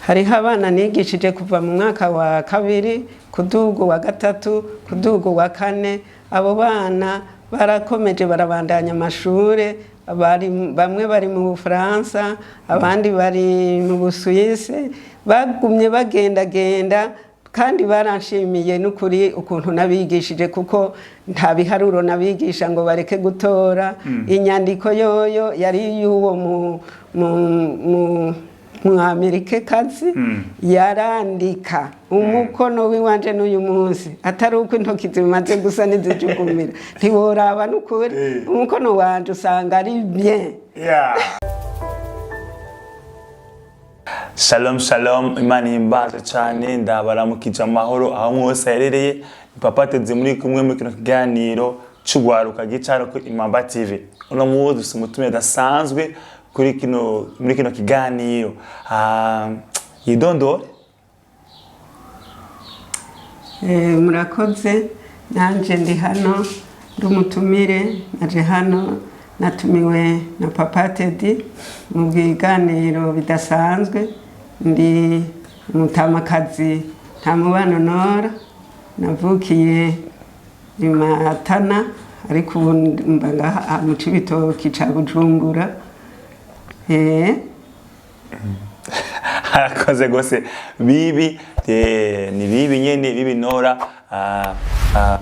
Hariho abana nigishije kuva mu mwaka wa kabiri kuduga wa gatatu kuduga wa kane. Abo bana barakomeje, barabandanya amashure. Bamwe bari mu Bufaransa, abandi bari mu Busuwisi. Bagumye bagendagenda kandi baranshimiye n'ukuri ukuntu nabigishije, kuko nta biharuro nabigisha ngo bareke gutora. Inyandiko yoyo yari y'uwo mu Mwamerikekazi, yarandika umukono w'iwanje n'uyu munsi, atari uko intoki zimaze gusa n'izijugumira, ntiworaba n'ukuri. Umukono wanje usanga ari bien. Yeah. Shalom shalom, Imana ihimbaze cyane. Ndabaramukije amahoro aho mwose aherereye. Ni Papa Teddy muri kumwe muri kino kiganiro c'ugwaruka gicaro kuri Imamba TV. Uno munsi dufise umutumire adasanzwe kuri kino muri kino kiganiro. Yidondore. Murakoze. Nanje ndi hano ndi umutumire. Naje hano natumiwe na Papa Teddy mu biganiro bidasanzwe. Ndi umutamakazi nta mubano nora, navukiye i Matana, ariko ubu mba ngaha mu Cibitoki ca Bujumbura. Arakoze gose bibi, ni bibi nyene bibi nora.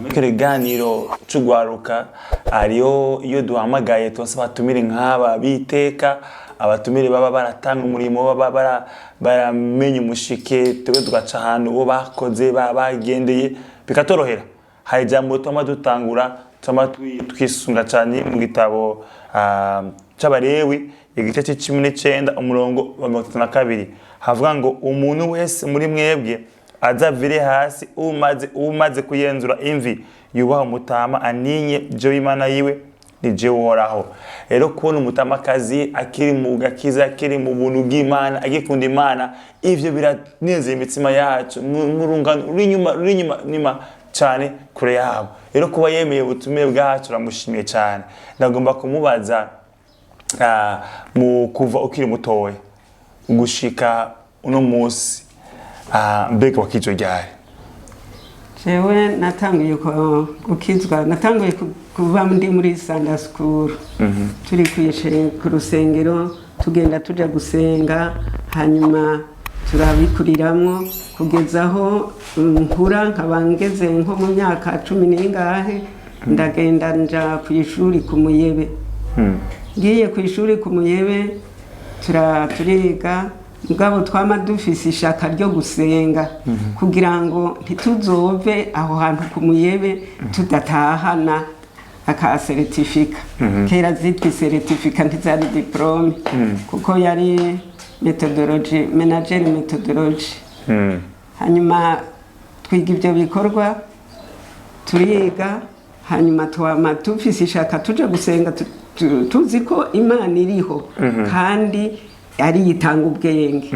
Muri kino kiganiro c'ugwaruka hariyo iyo duhamagaye tuba abatumire nk'aba biteka, abatumire baba baratanga umurimo, baba baramenya umushike, twebwe tugaca ahantu bo bakoze, bagendeye, bikatorohera. Hari ijambo twama dutangura, twama twisunga cyane mu gitabo c'Abarewi, igice c'icumi n'icenda, umurongo wa 32, havuga ngo: "Umuntu wese muri mwebwe azavire hasi umaze kuyenzura imvi, yubaha umutama, aninye jewe Imana yiwe, ni jewe Uhoraho." Rero kubona umutamakazi akiri mu gakiza, akiri mu buntu bw'Imana, agikunda Imana, ivyo biranezera imitima yacu nk'urungano ruri inyuma nyuma cyane kure yabo. Rero kuba yemeye ubutumire bwacu, uramushimiye cyane. Ndagomba kumubaza, mu kuva ukiri mutoya gushika uno munsi, mbega wakijwe ryari? Jewe natanguye gukizwa, natanguye kuba ndi muri Sunday school, turi ku rusengero, tugenda tuja gusenga, hanyuma turabikuriramwo kugeza aho nkura, nkaba ngeze nko mu myaka 10 n'ingahe, ndagenda nja ku ishuri ku Muyebe. Ngiye ku ishuri ku Muyebe, turiga, mugabo twama dufise ishaka ryo gusenga kugira ngo ntituzove aho hantu ku Muyebe tudatahana aka certificat. Kera zitwa certificat, ntizari diplôme, kuko yari methodology manager, methodology. Hanyuma twiga ibyo bikorwa, turiga, hanyuma twama dufise ishaka tuja gusenga, tuzi ko Imana iriho kandi ari itanga ubwenge.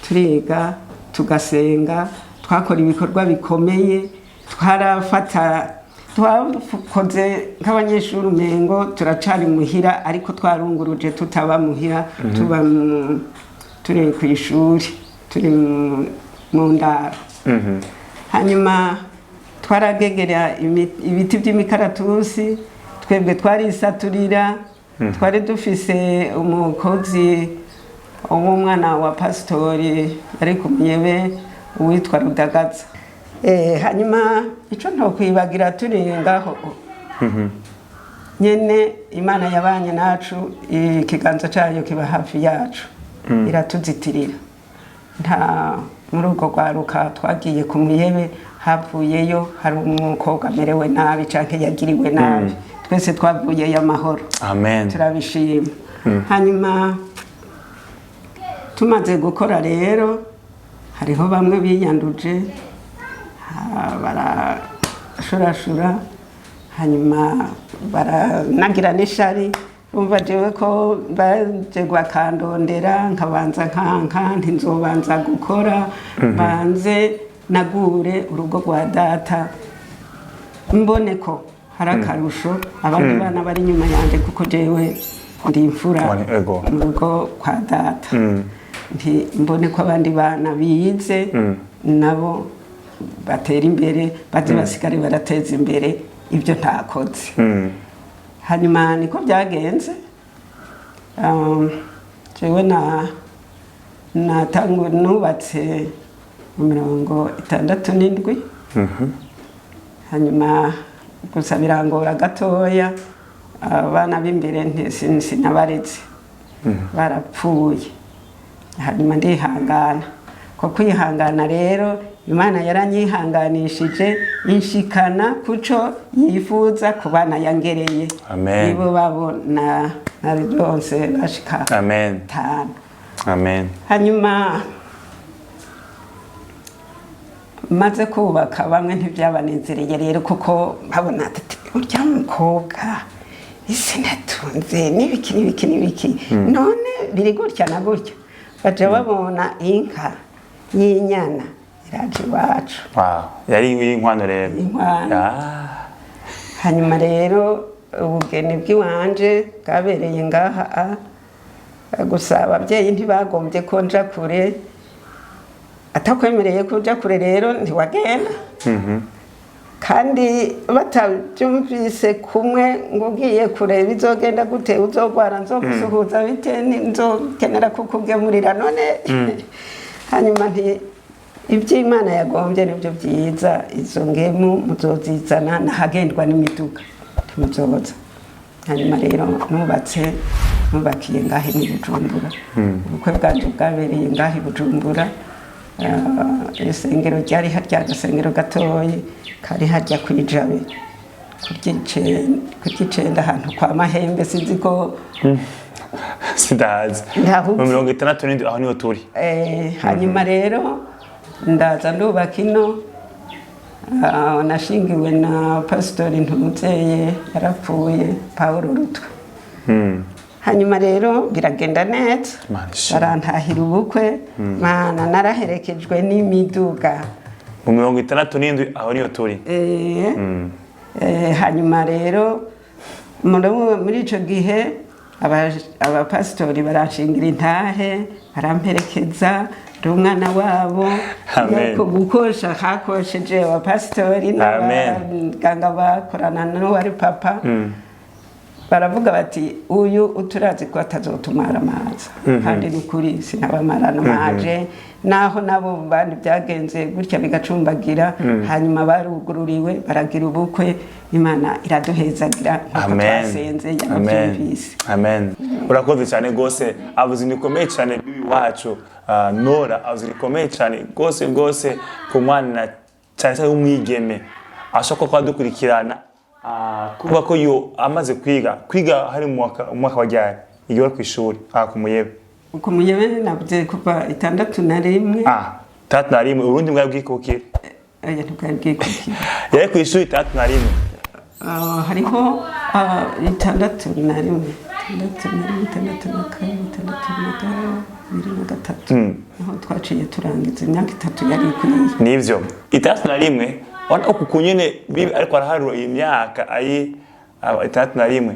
Turiga, tugasenga, twakora ibikorwa bikomeye. Twarafata, twakoze nk'abanyeshuri, umengo turacari muhira, ariko twarunguruje, tutaba muhira, tuba turi ku ishuri, turi mu ndaro. Hanyuma twaragegera ibiti by'imikaratusi, twebwe twarisaturira. Twari dufise umukozi w'umwana wa pasitori ari ku Muyebe uwitwa Rudagaza. Hanyuma icyo ntokwibagira, turi ngaho nyene, Imana yabanye nacu, ikiganza cyayo kiba hafi yacu, iratuzitirira. Nta muri urwo rwaruka twagiye ku Muyebe havuyeyo hari umukobwa amerewe nabi canke yagiriwe nabi. Twese twavuyeyo amahoro. Amen. Turabishima. Hanyuma tumaze gukora rero, hariho bamwe biyanduje, barashurashura, hanyuma baranagira n'ishari. Urumva jewe ko baje bakandondera, nkabanza nkanka ntinzobanza gukora, banze nagure urugo rwa data, mbone ko hari akarusho abandi bana bari inyuma yanjye, kuko jewe ndi imfura Ego. mu rugo kwa data. Nti mbone ko abandi bana bize nabo batera imbere, baze basigare barateza imbere ibyo ntakoze. Hanyuma niko byagenze. Jewe na natangu nubatse mu 67. Hanyuma gusa birangora gatoya, abana b'imbere sinabareze, barapfuye. Hanyuma ndihangana. Ko kwihangana rero, Imana yaranyihanganishije, inshikana kuco yifuza ku bana yangereye. Amen. Nibo babo na naronse bashika Amen. tanu. Amen. Hanyuma maze kubaka, bamwe ntibyabanezereye rero, kuko babona ati urya mukobwa isi natunze n'ibiki n'ibiki n'ibiki, none biri gutya na gutya. Baja babona inka y'inyana iraje iwacu. Wow, yari inkwano rero. Inkwano. Ah. Hanyuma rero ubugeni bw'iwanje bwabereye ngaha gusa ababyeyi ntibagombye ko nja kure. Atakwemereye ko uja kure rero ntiwagenda. Kandi batabyumvise kumwe ngo ugiye kure bizogenda gute, uzogwara, nzogusuhuza bite, nzokenera kukugemurira none? Hanyuma nti iby'Imana yagombye nibyo byiza, izo ngemu muzozizana nahagendwa n'imiduga, ntimuzoza. Hanyuma rero nubatse, nubakiye ngahe ni Bujumbura. Ubukwe bwacu bwabereye ngahe i Bujumbura. Isengero ryari harya, agasengero gatoyi kari harya kwijabe kuryicenda, ahantu kwa Mahembe, sinzi ko Sidahazi. Ntahuzi. Mu 67 aho niho turi. Hanyuma rero ndaza ndubaka ino. Nashingiwe na Pasitori Ntuzeye, yarapfuye, Paul Rutwe. Hanyuma rero biragenda neza. Imana ishimwe. Barantahira ubukwe, mana, naraherekejwe n'imiduga. Mu 67 aho niho turi. Hanyuma rero muri ico gihe abapasitori baranshingira intahe, baramperekeza, ndi umwana wabo. Amen. Nuko gukosha hakosheje abapasitori Amen. n'abaganga bakorana n'uwari papa. Baravuga bati uyu uturazi ko atazotumara amazi, kandi ni ukuri sinabamarana amaje, naho nabo bandi byagenze gutya bigacumbagira. Hanyuma barugururiwe, baragira ubukwe, Imana iraduhezagira nkuko Amen. twasenze, Amen. yarabyumvise. Amen. Urakoze cyane rwose. Avuze ibintu bikomeye cyane bibi wacu. Nora avuze ibintu bikomeye cyane rwose rwose ku mwana, cyane cyane w'umwigeme ashobora kuba dukurikirana. Kuvuga ko yo amaze kwiga hari mu mwaka wa ryari igihe wari ku ishuri aha ku Muyebe? Ku Muyebe navuze kuva 61. Ah, 61, Uburundi bwari bwikukira? Oya, ntibwari bwikukira. Yari ku ishuri 61. Hariho 61, 61, 62, 62, 23, niho twaciye turangiza, imyaka 3 yari ikwiye. Nivyo, 61. Urabona uku kunyene bibi, ariko araharura iyi myaka ayi 61,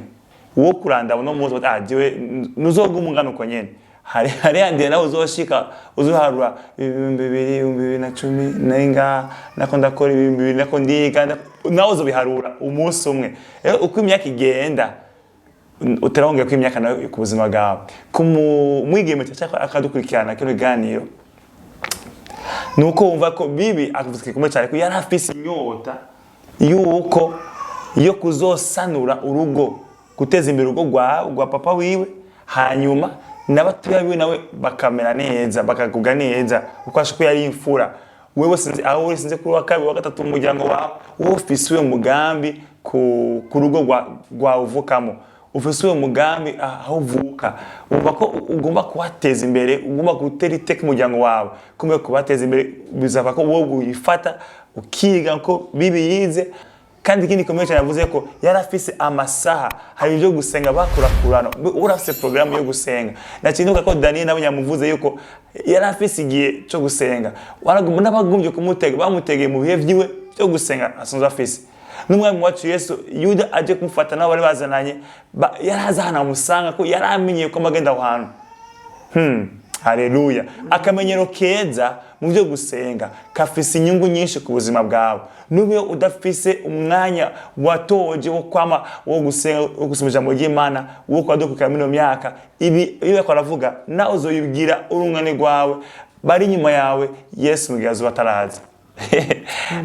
wo kuranda uno munsi ah jewe nuzoguma ungana uko nyene. Hari yandi nawe uzoshika uzoharura 2000, 2010 nari ngaha nako ndakora, 2000 nako ndiga, nawe uzobiharura umunsi umwe. Rero uko imyaka igenda utarongera ko imyaka nawe ku buzima bwawe, ku mwigeme cyangwa akadukurikirana kino kiganiro, nuko wumva ko bibi akavuze gikomeye cyane ko yari afise inyota yuko yo kuzosanura urugo, guteza imbere urugo rwa papa wiwe, hanyuma n'abatoya biwe nawe bakamera neza, bakagubwa neza, kuko ashobora ko yari imfura. Wewe sinzi aho uri, sinzi kuri wa kabiri, wa gatatu mu muryango wawe, wowe ufise uwo mugambi ku rugo rwawe uvukamo, ufise uwo mugambi aho uvuka, wumva ko ugomba kubateza imbere, ugomba gutera iteka umuryango wawe. Kumbe kubateza imbere bizava ko wowe uyifata ukiga ko bibi yize. Kandi ikindi gikomeye cyane yavuze ko yari afise amasaha, hari ibyo gusenga bakurakurana, urafise porogaramu yo gusenga. Nakinduka ko Daniel nawe yamuvuze yuko yari afise igihe cyo gusenga. N'abagumbye kumutega bamutegeye mu bihe byiwe byo gusenga asanzwe afise. N'umwami wacu Yesu, Yuda aje kumufata nabo bari bazananye, yari azi ahantu amusanga, ko yari amenyeye ko amagenda aho hantu. Haleluya. Akamenyero keza mu byo gusenga kafise inyungu nyinshi ku buzima bwawe. Nubwo udafise umwanya watoje wo kwama wo gusenga, wo gusoma ijambo ry'Imana, wo kwadukurikira muri ino myaka, ibi iyo bariko baravuga nawe uzoyibwira urungane rwawe bari inyuma yawe, Yesu mugihe azoba ataraza.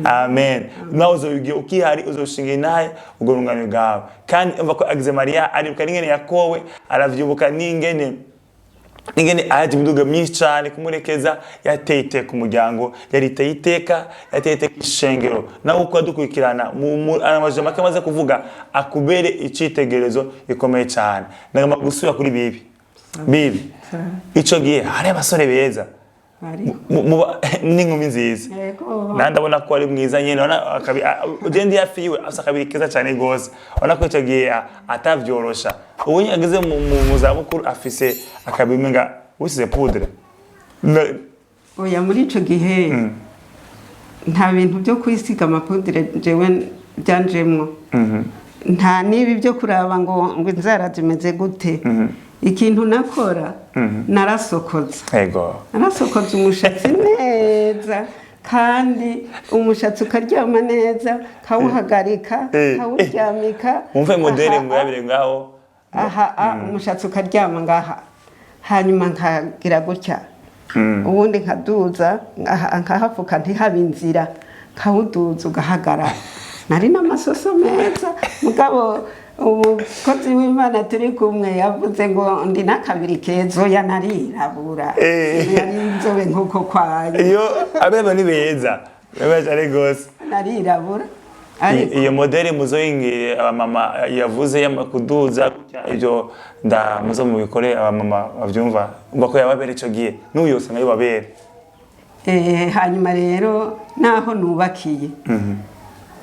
Amen. Nawe uzobigira ukihari, uzoshinga inahe ubwo rungano bwawe. Kandi umva ko agize Mariya aribuka n'ingene yakowe, aravyibuka n'ingene ahaje imiduga myinshi cyane kumurekeza. Yateye iteka umuryango, yariteye iteka, yateye iteka ishengero. Nawe uko dukurikirana amajambo make amaze kuvuga akubere icitegererezo gikomeye cyane. Ndagomba gusubira kuri bibi bibi. Ico gihe hari abasore beza n'inkumi nziza. Yego. Nawe ndabona ko ari mwiza nyine. Urabona ugenda iyo hafi yiwe afise akabiri keza cyane rwose. Urabona ko icyo gihe atavyorosha. Ubu nyine ageze mu zabukuru afise akabiri umenga wisize poudre. Oya, muri ico gihe nta bintu byo kwisiga ama poudre jewe byanjemwo, nta n'ibi byo kuraba ngo inzara zimeze gute. Ikintu nakora, narasokoza. Narasokoza umushatsi neza, kandi umushatsi ukaryama neza, kawuhagarika, kawuryamika. Mumve modèle. Aha, murabire ngaho. Aha, umushatsi ukaryama ngaha, hanyuma nkagira gutya, ubundi nkaduza ngaha, nkahafuka ntihabe inzira, nkawuduza ugahagarara. Nari n'amasoso meza, mugabo umukozi w'Imana turi kumwe yavuze ngo ndi n'akabiri keza. Oya, narirabura. Nari inzobe nk'uko kwayo. Iyo abeba ni beza, beza cyane rwose. Narirabura, ariko Iyo modèle muzoyingire abamama yavuze kuduza gutya, ibyo nda muzo mubikore, abamama bavyumva. Umva ko yababera ico gihe, n'uyu usanga yobabera. Hanyuma rero naho nubakiye,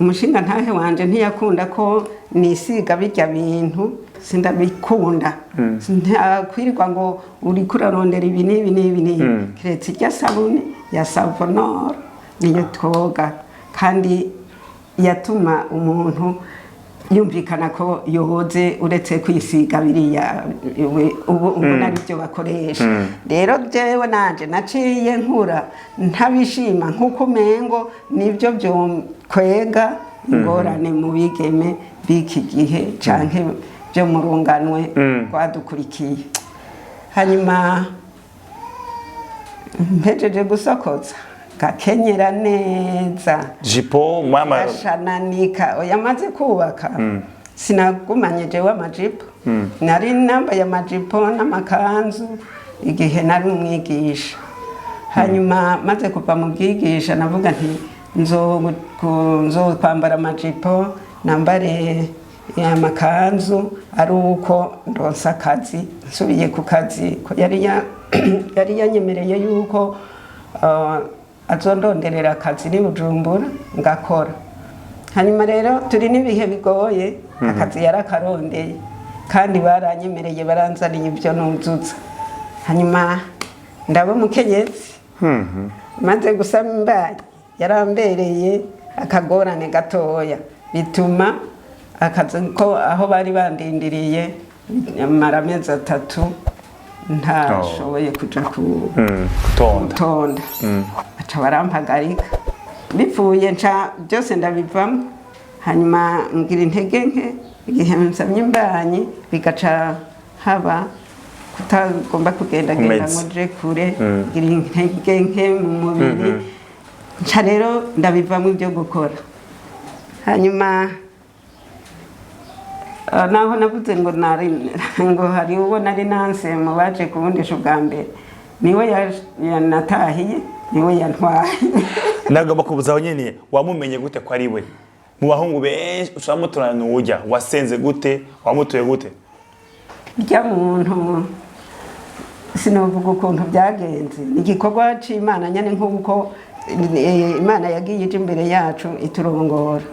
umushinga ntahe wanje ntiyakunda ko nisiga bijya bintu. Sindabikunda, ntakwirirwa ngo uriko urarondera ibi n'ibi n'ibi n'ibi, keretse irya sabuni ya Savonor, niyo twoga, kandi yatuma umuntu yumvikana ko yoze, uretse kwisiga biriya ubu ubona ari byo bakoresha. Rero jewe nanje naciye nkura ntabishima, nk'uko umengo nibyo byokwega ingorane mu bigeme b'iki gihe canke byo mu runganwe rwadukurikiye. Hanyuma mpejeje gusokoza, gakenyera neza. Jipo mama. Gashananika. Oya, amaze kubaka sinagumanye jewe amajipo. Nari nambaye amajipo n'amakanzu igihe nari umwigisha. Hanyuma maze kuva mu bwigisha, navuga nti nzokwambara amajipo, nambare amakanzu ari uko ndonsa akazi, nsubiye ku kazi ko yari yanyemereye yuko azondonderera akazi ni Bujumbura ngakora. Hanyuma rero turi n'ibihe bigoye, akazi yarakarondeye kandi baranyemereye, baranzaniye ibyo nuzuza. Hanyuma ndaba umukenyezi. Maze gusama imbanyi, yarambereye akagorane gatoya, bituma akazi ko aho bari bandindiriye mara amezi 3 ntashoboye kuja ku Gutonda. Gutonda, baca barampagarika. Bipfuye nca byose ndabivamo. Hanyuma ngira intege nke igihe nsamye imbanyi, bigaca haba kutagomba kugendagenda Umeze. ngo nje kure. Ngira intege nke mu mubiri, nca rero ndabivamo ibyo gukora. Hanyuma naho navuze ngo nari ngo hari uwo nari nanse mu baje kubundisha ubwa mbere, niwe yanatahiye, niwe yantwaye. Nagomba kubuza aho nyene, wamumenye gute ko ari we? Mu bahungu benshi ushobora muturana n'uwujya, wasenze gute? Wamutuye gute? Rya muntu sinovuga ukuntu byagenze, ni igikorwa c'Imana nyene, nk'uko Imana yagiye ija imbere yacu iturongora.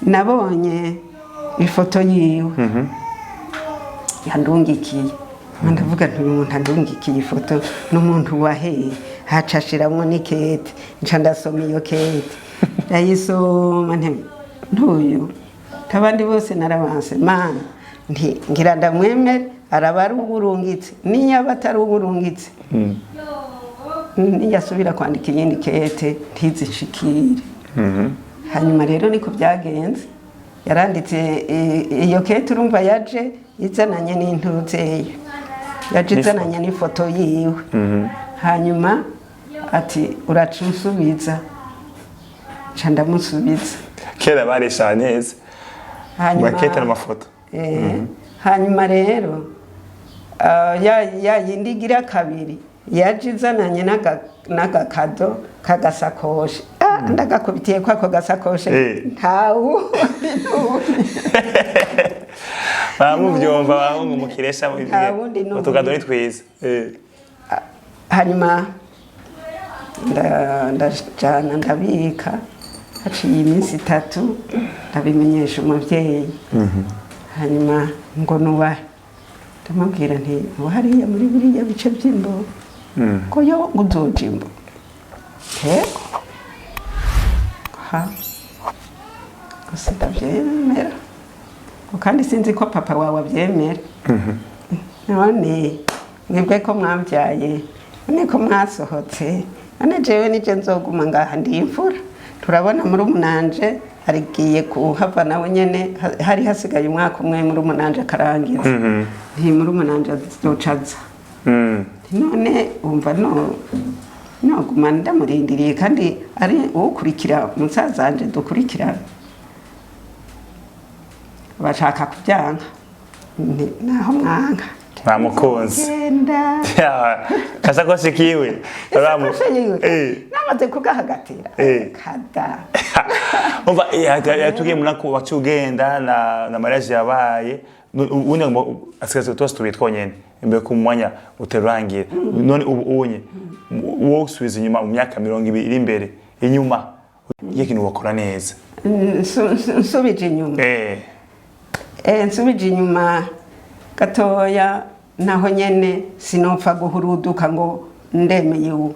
Nabonye ifoto yiwe yandungikiye, ndavuga nti uyu muntu andungikiye ifoto ni umuntu waheye. Haca ashiramwo n'ikete, nca ndasoma iyo kete, ndayisoma nti ntuyu, abandi bose narabanse. Mana, nti ngira ndamwemere. Araba ari uwurungitse, niyo aba atari uwurungitse, niyasubira kwandika iyindi kete ntizishikire. Hanyuma rero niko byagenze, yaranditse iyo kete. Urumva yaje izananye n'intuzeyo, yaje izananye n'ifoto yiwe. Hanyuma ati: "Uraca unsubiza." Nca ndamusubiza. Kera baresha neza. Hanyuma makete n'amafoto. Hanyuma rero ya yindi igira kabiri yaje izananye n'agakado k'agasakoshi. Ndagakubitiye kwako gasakoshi. Ntawundi n'uwundi. Bamuvyumva bahungu mukiresha. Nta wundi n'uwundi. Utugado ni twiza. Hanyuma ndajana ndabika. Haciye iminsi 3 ndabimenyesha umuvyeyi. Hanyuma ngo nubahe, ndamubwira nti: "Ubu hariya muri biriya bice by'Imbo." Ko yo ngo uzoja Imbo? Yego. Ha, gusa ndavyemera ngo kandi sinzi ko papa wawe abyemera. None mwebwe ko mwabyaye, none ko mwasohotse, none jewe nije nzoguma ngaha? Ndi imfura. Turabona muri umunanje arigiye kuhava nawe nyene, hari hasigaye umwaka umwe muri umunanje akarangiza. Nti muri umunanje azoca aza. Nti none wumva no noguma ndamurindiriye kandi ari uwukurikira musazanje dukurikirana? Bashaka kubyanka. Nti naho mwanka, Bamukunze. genda. Kasakoshi kiwe. Isakoshi yiwe. Namaze kugahagatira. Kada. Umva, yatubwiye muri ko waciye ugenda na mariage yabaye. Ubundi ngo asigaye tuba tubiri twonyene imbere ku mwanya uterangira. None ubu unye wowe usubiza inyuma mu myaka 20 iri imbere inyuma, igihe kintu wakora neza? Nsubije inyuma, nsubije inyuma gatoya, naho nyene sinopfa guhuruduka ngo ndemeye ubu.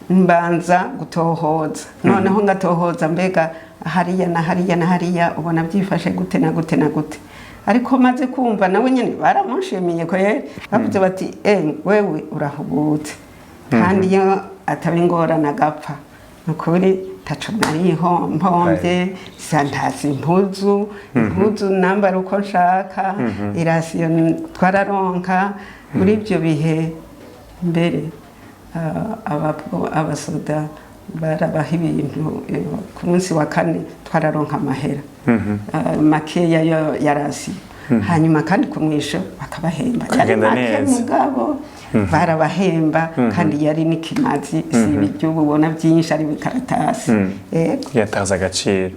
Mbanza gutohoza, noneho ngatohoza mbega hariya na hariya na hariya ubona byifashe gute na gute na gute. Ariko maze kumva nawe nyene baramushimiye ko bavuze bati: "Wewe urahubutse." Kandi iyo ataba ingorane agapfa, ni ukuri ntaco nari mpombye. Ntazi impuzu nambara uko nshaka, irasiyo twararonka muri ibyo bihe. Mbere abasoda barabaha ibintu, ku munsi wa kane twararonka amahera makeya yo ya rasiyo. Hanyuma kandi ku mwisho bakabahemba. Yari Kagenda make neza. mugabo barabahemba, kandi yari n'ikimazi, si ibiryo ubona byinshi ari bikaratasi. Yego. Yataza agaciro.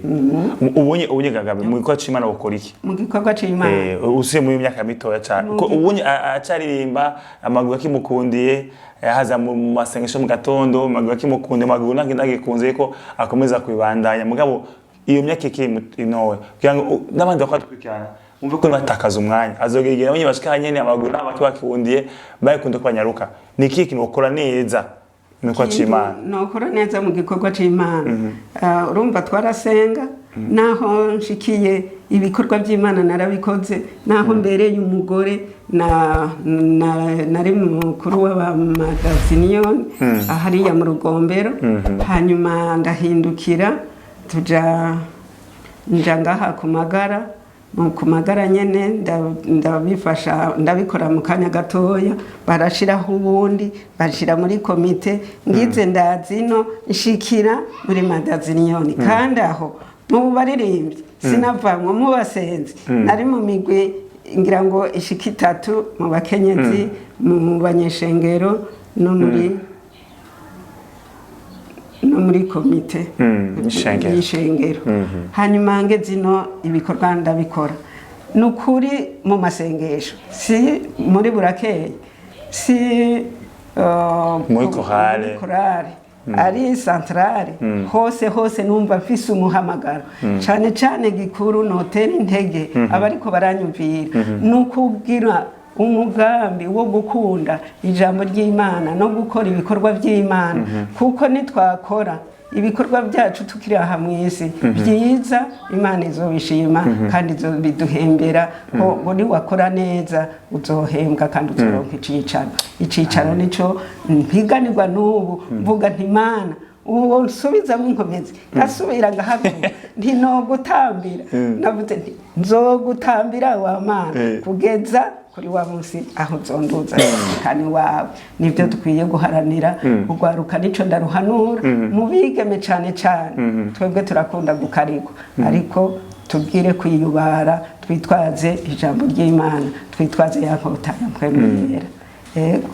Ubunye Gagabe, mu gikorwa c'Imana ukora iki? Mu gikorwa c'Imana? Usuye muri myaka mitoya cyane ko ubunye acaririmba, amaguru akimukundiye, haza mu masengesho mu gatondo, amaguru akimukundiye, amaguru ntagikunze ko akomeza kubibandanya. Mugabo iyo myaka ikiri ntoya, kugira ngo n'abandi bakora dukurikirana wumve ko batakaza umwanya, azogera igihe nabo nyene bashika nyene amaguru nabo bakikundiye, bakunde ko banyaruka. Ni ikihe kintu ukora neza mu gikorwa c'Imana? Nokora neza mu gikorwa c'Imana? Urumva twarasenga. Naho nshikiye ibikorwa by'Imana narabikoze, naho mbereye umugore nari mukuru w'abamagaziniyoni hariya mu Rugombero. Hanyuma ndahindukira tuja nja ngaha ku Magara, ku Magara nyene ndabifasha, ndabikora mu kanya gatoya, barashiraho ubundi bashira muri komite. Ngize ndazino nshikira muri magaziniyoni, kandi aho mu baririmbyi sinavamwo, mu basenzi nari mu migwi ngira ngo ishika itatu: mu bakenyezi, mu banyeshengero, no muri komite y'ishengero. Y'ishengero. Hanyuma ngeze ino ibikorwa ndabikora, ni ukuri mu masengesho, si muri burakeye, si Muri chorale. Muri chorale ari centrale, hose hose numva mfise umuhamagaro. Cane cane gikuru notera intege abariko baranyumvira ni ukubwira. Umugambi wo gukunda ijambo ry'Imana no gukora ibikorwa by'Imana, kuko nitwakora ibikorwa byacu tukiri aha mu isi byiza, Imana izobishima kandi izobiduhembera, ko ngo niwakora neza uzohembwa kandi uzoronka icicaro. Icicaro nico mpiganirwa n'ubu. Mvuga nti: "Imana, ubu nsubizamo inkomezi, ngasubira ngahaguruka, ntinogutambira." Navuze nti: "Nzogutambira wa Mana kugeza kuri wa munsi aho uzonduza kandi wawe." Nibyo dukwiye guharanira, urwaruka. Nico ndaruhanura mu bigeme cane cane. Twebwe turakunda gukarigwa, ariko tubwire kwiyubara, twitwaze ijambo ry'Imana, twitwaze ya nkota ya Mpwemu Yera. Yego.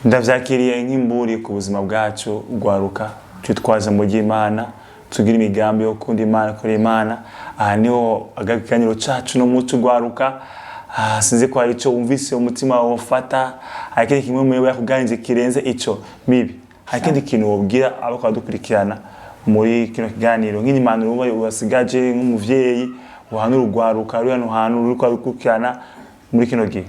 Ndavyakiriye nk'imburi ku buzima bwacu. Rwaruka, twitwaze mu ry'Imana, tugire imigambi yo gukunda Imana, gukora Imana. Aha niho agakiganiro cacu no muco rwaruka. Sinzi ko hari ico wumvise umutima wofata. Hari ikindi kimwe muyobo yakuganije kirenze ico mibi? Hari ikindi kintu wobwira abako badukurikirana muri kino kiganiro, nk'impanuro uba wasigaje nk'umuvyeyi, uhanura urwaruka ruri hano hantu ruriko rukurikirana muri kino gihe?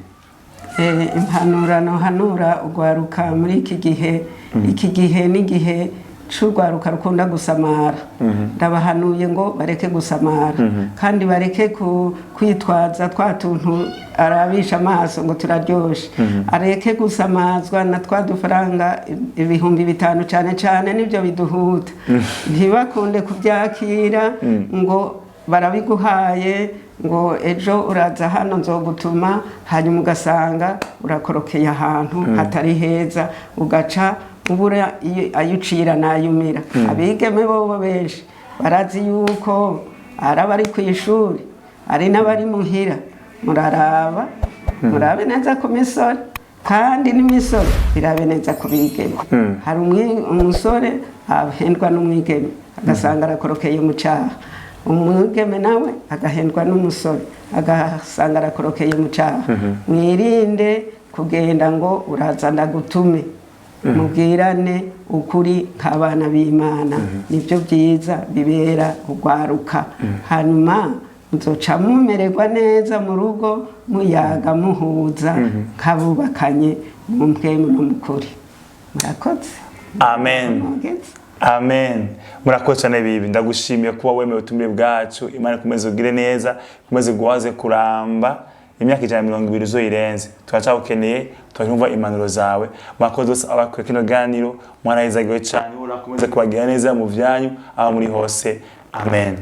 Impanuro hanura urwaruka muri iki gihe, iki gihe n'igihe c'urwaruka rukunda gusamara. Ndabahanuye ngo bareke gusamara kandi bareke kwitwaza twa tuntu arabisha amaso ngo turaryoshe, areke gusamazwa na twa dufaranga 5000 cyane cyane, nibyo biduhuta. Ntibakunde kubyakira ngo barabiguhaye, ngo ejo uraza hano nzogutuma, hanyuma ugasanga urakorokeye ahantu hatari heza, ugaca ubura iyo ayo ucira n'ayumira. Abigeme bobo benshi barazi yuko ari abari ku ishuri, ari n'abari muhira. Muraraba, murabe neza ku misore, kandi n'imisore birabe neza ku bigeme. Hari umusore ahendwa n'umwigeme, agasanga arakorokeye mu cyaha. Umwigeme nawe agahendwa n'umusore, agasanga arakorokeye mu cyaha. Mwirinde kugenda ngo uraza ndagutume. Mubwirane ukuri nk'abana b'Imana, nibyo byiza bibera urwaruka. Hanyuma muzoca mumererwa neza mu rugo, muyaga, muhuza nk'abubakanye mu mpwemu no mu kuri. Murakoze. Amen. Mugeze. Amen. Murakoze cyane bibi, ndagushimiye kuba wemewe ubutumire bwacu. Imana ikomeze ugire neza, ikomeze guhaze kuramba imyaka 120 uzoyirenze. Turacyagukeneye, turumva impanuro zawe. Murakoze bose abakora kino ganiro, mwarahizagiwe cyane. Urakomeze kubagira neza mu byanyu aho muri hose. Amen.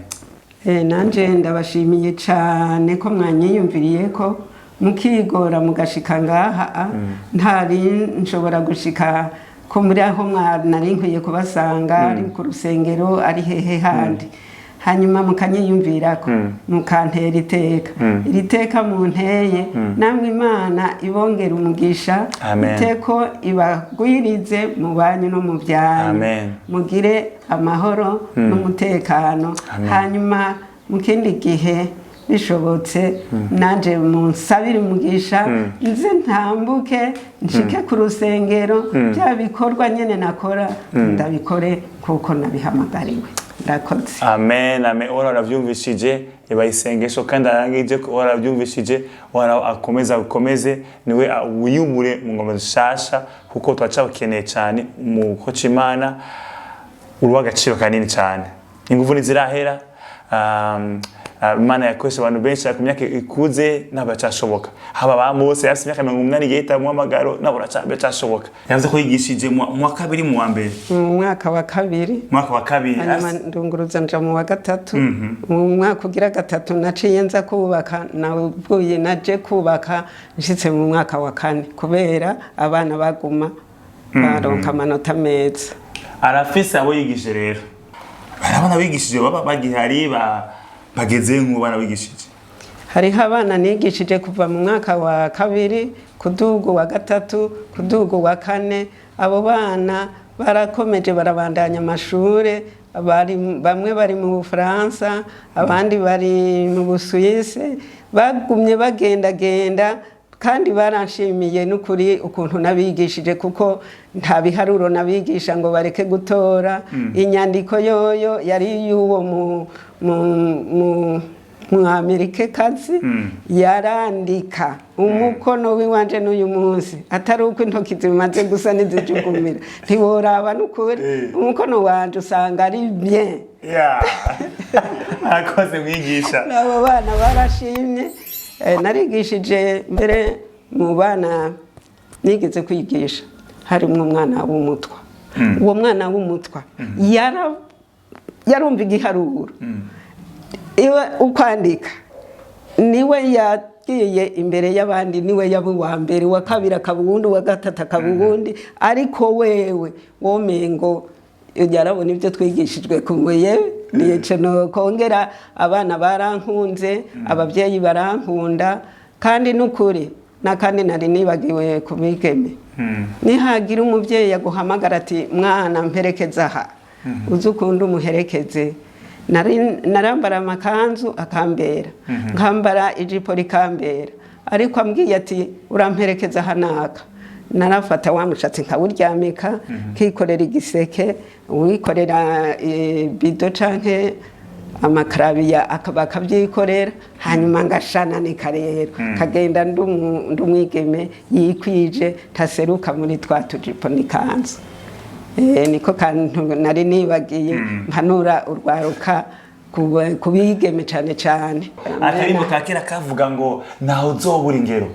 Nanje ndabashimiye cyane ko mwanyiyumviriye, ko mukigora mugashika ngaha. Ntari nshobora gushika ko muri aho nari nkwiye kubasanga, ari ku rusengero, ari hehe handi, hanyuma mukanyiyumvirako, mukantera iteka. Iri teka munteye, namwe Imana ibongera umugisha. Amen. Iteko ibagwirize mu banyu no mu byanyu. Amen. Mugire amahoro n'umutekano. Amen. Hanyuma mu kindi gihe bishobotse, nanje munsabire umugisha, nze ntambuke nshike ku rusengero, bya bikorwa nyene nakora ndabikore kuko nabihamagariwe. Ndakoze. Amen, amen. Uhoraho aravyumvishije, yabaye isengesho kandi arangije ko Uhoraho aravyumvishije. Uhoraho akomeza agukomeze, niwe wiyubure mu ngoma zishasha, kuko turacabukeneye cyane. Umukoci Imana, uri uw'agaciro kanini cyane, ingufu ntizirahera. Imana yakoresha abantu benshi ku myaka ikuze, ntabwo biracyashoboka. Haba ba Mose, yafise imyaka 80 igihe yitaba umuhamagaro, ntabwo biracyashoboka. Yavuze ko yigishije mu wa kabiri, mu wa mbere? Mu mwaka wa kabiri. Mu mwaka wa kabiri. Hanyuma ndunguruza nja mu wa gatatu. Mu mwaka ugira gatatu naciye nza kubaka, navuye naje kubaka nshitse mu mwaka wa kane, kubera abana baguma baronka amanota meza. Arafise abo yigishije rero, barabona bigishije baba bagihari, bageze nk'ubu barabigishije? Hariho abana nigishije kuva mu mwaka wa kabiri kuduga wa gatatu, kuduga wa kane. Abo bana barakomeje, barabandanya amashure. Bari, bamwe bari mu Bufaransa, abandi bari mu Busuwisi, bagumye bagendagenda, kandi baranshimiye n'ukuri ukuntu nabigishije, kuko nta biharuro nabigisha ngo bareke gutora. Inyandiko yoyo yari y'uwo mu, mu, mu, W'umwamerikakazi yarandika umukono w'iwanje n'uyu munsi, atari uko intoki zimaze gusa n'izijugumira, ntiworaba n'ukuri. Umukono wanje usanga ari bien. Yeah. Arakoze mwigisha. N'abo bana barashimye. Narigishije mbere, mu bana nigeze kwigisha harimo umwana w'umutwa. Uwo mwana w'umutwa yarumva igiharuro, iwe ukwandika niwe yagiye imbere y'abandi, niwe yaba uwa mbere, uwa kabiri akaba uwundi, uwa gatatu akaba uwundi. Ariko wewe womengo yarabona ibyo twigishijwe ku nguye. Nico nokongera, abana barankunze, ababyeyi barankunda. Kandi n'ukuri n'akandi nari nibagiwe ku bigeme: nihagira umubyeyi yaguhamagara ati: "Mwana, mperekeza aha," uzi ukunda umuherekeze. Narambara amakanzu akambera, nkambara ijipo rikambera, ariko ambwiye ati: "Uramperekeza aha naka," narafata wa mushatsi nkawuryamika, nkikorera igiseke, uwikorera bido canke amakarabiya akaba akabyikorera, hanyuma ngashananika rero kagenda ndumwigeme yikwije, ntaseruka muri twa tujipo n'ikanzu. Niko kantu nari nibagiye mpanura urwaruka kubigeme cane cane. Akarimbo ka kera kavuga ngo: "Ntawe uzobura ingero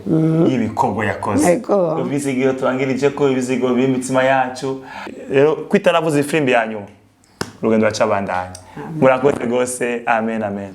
y'ibikorwa yakoze." Ego. Ibizigiro turangirije ko ibizigo biri mu mitima yacu rero kwitaravuza ifirimbi ya nyuma, urugendo ruracabandanya. Murakoze rwose. Amen, amen.